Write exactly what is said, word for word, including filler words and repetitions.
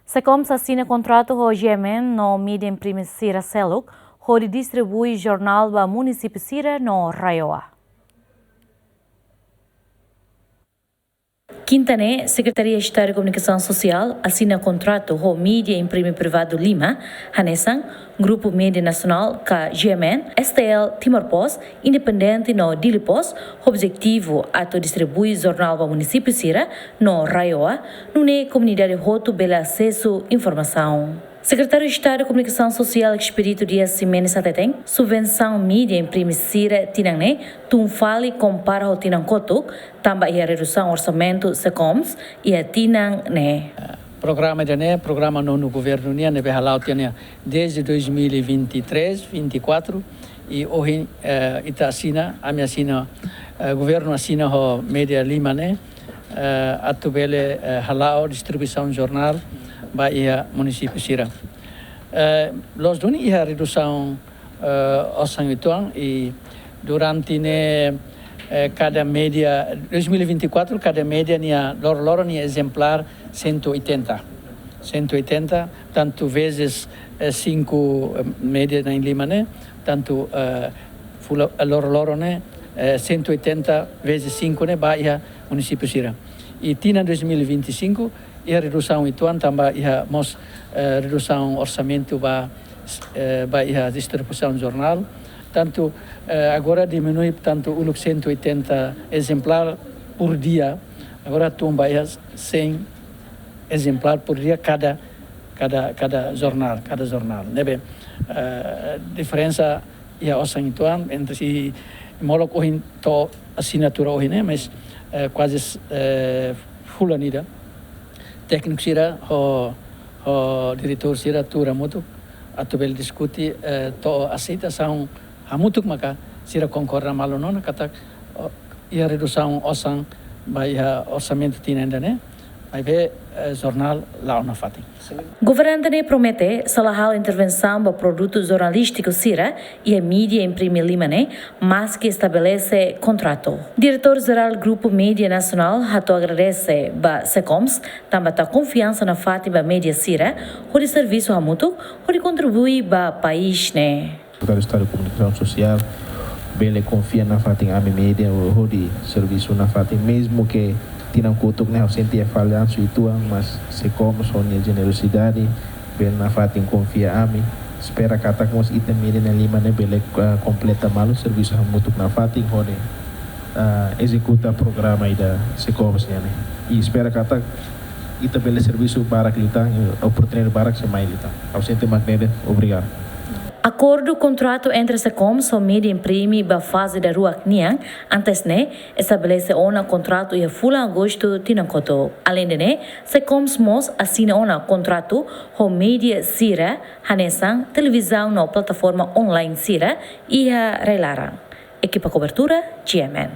SECOMS asina kontratu ho G M N no mídia imprime sira seluk, hodi distribui jornál ba munisípiu sira no RAEOA. Kinta ne'e, Sekretaria Estadu Komunikasaun Sosiál asina kontratu ho mídia imprime privadu lima, hanesan Grupu Mídia Nasionál ka G M N, S T L Timor Post, Independente no Dili Post, ho objetivu atu distribui jornál ba munisípiu sira no RAEOA, nune'e komunidade hotu bele asesu informasaun. Sekretáriu Estadu Komunikasaun Sosiál Expedito Dias Ximenes hateten, subvensaun mídia imprime sira tinan ne'e tun fali kompara ho tinan kotuk, tanba iha redusaun orsamentu SECOMS iha tinan ne'e. Programa ida-ne'e, programa nonu governu nian, ne'ebé hala'o tiha nia desde dois mil e vinte e três, vinte e quatro, i ohin, eh, ita asina, ami asina, eh, governu asina ho mídia lima ne'e, eh, atu bele, eh, hala'o distribuisaun jornál ba iha munisípiu sira. Eh, loos duni iha redusaun, eh, osan uitoan i durante ne'e, eh, kada mídia, dois mil e vinte e quatro, kada mídia nia loroloron nia ezemplár cento e oitenta. Cento e oitenta, tantu vezes, eh, cinco, eh, mídia na'in lima ne'e, tantu, eh, fula, eh, loroloron ne'e, eh, cento e oitenta vezes cinco ne'e ba iha munisípiu sira. I tinan dois mil e vinte e cinco, iha redusaun uitoan tanba iha mós, eh, redusaun orsamentu ba, eh, ba iha distribuisaun jornál. Tantu, eh, agora diminui, tantu uluk cento e oitenta ezemplár por dia, agora tun ba iha cem ezemplár por dia kada, kada, kada jornál, kada jornál. Ne'ebé, eh, diferensa iha osan uitoan entre si molok ohin to'o asinatura ohin ne'e, mas, eh, kuaze, eh, fulan ida. Tékniku sira ho, ho diretór sira tuur hamutuk atu bele diskute, eh, to'o aseitasaun hamutuk maka sira konkorda malu ona katak, oh, iha redusaun osan ba iha orsamentu tinan ida-ne'e, maibé, eh, jornál la'o nafatin. Governante ne'e promete sei la halo intervensaun ba produtu jornalístiku sira iha mídia imprime lima ne'e, maski estabelese kontratu. Diretór Jerál Grupu Mídia Nasionál hato'o agradese ba SECOMS tanba tau konfiansa nafatin ba mídia sira hodi servisu hamutuk, hodi kontribui ba país ne'e. Sekretáriu Estadu Komunikasaun Sosiál bele konfia nafatin ami mídia hodi servisu nafatin, mezmu ke tinan kotuk ne'e ha'u sente iha fallansu uitoan, mas SECOMS ho nia jenerosidade bele nafatin konfia ami. Espera katak mós ita mídia na'in lima ne'e bele, ah, kompleta malu servisu hamutuk nafatin hodi, ah, ezekuta programa ida SECOMS nian ne'e. I espera katak ita bele servisu barak liután, i oportunidade barak sei mai liután. Ha'u sente mak ne'e de'it, obrigadu. Akordu kontratu entre SECOMS ho mídia imprime ba faze daruak nian, antes ne'e estabelese ona kontratu iha fulan Agostu tinan kotuk. Aleinde ne'e, SECOMS mós asina ona kontratu ho mídia sira, hanesan televizaun no plataforma online sira iha rai-laran. Ekipa kobertura, G M N.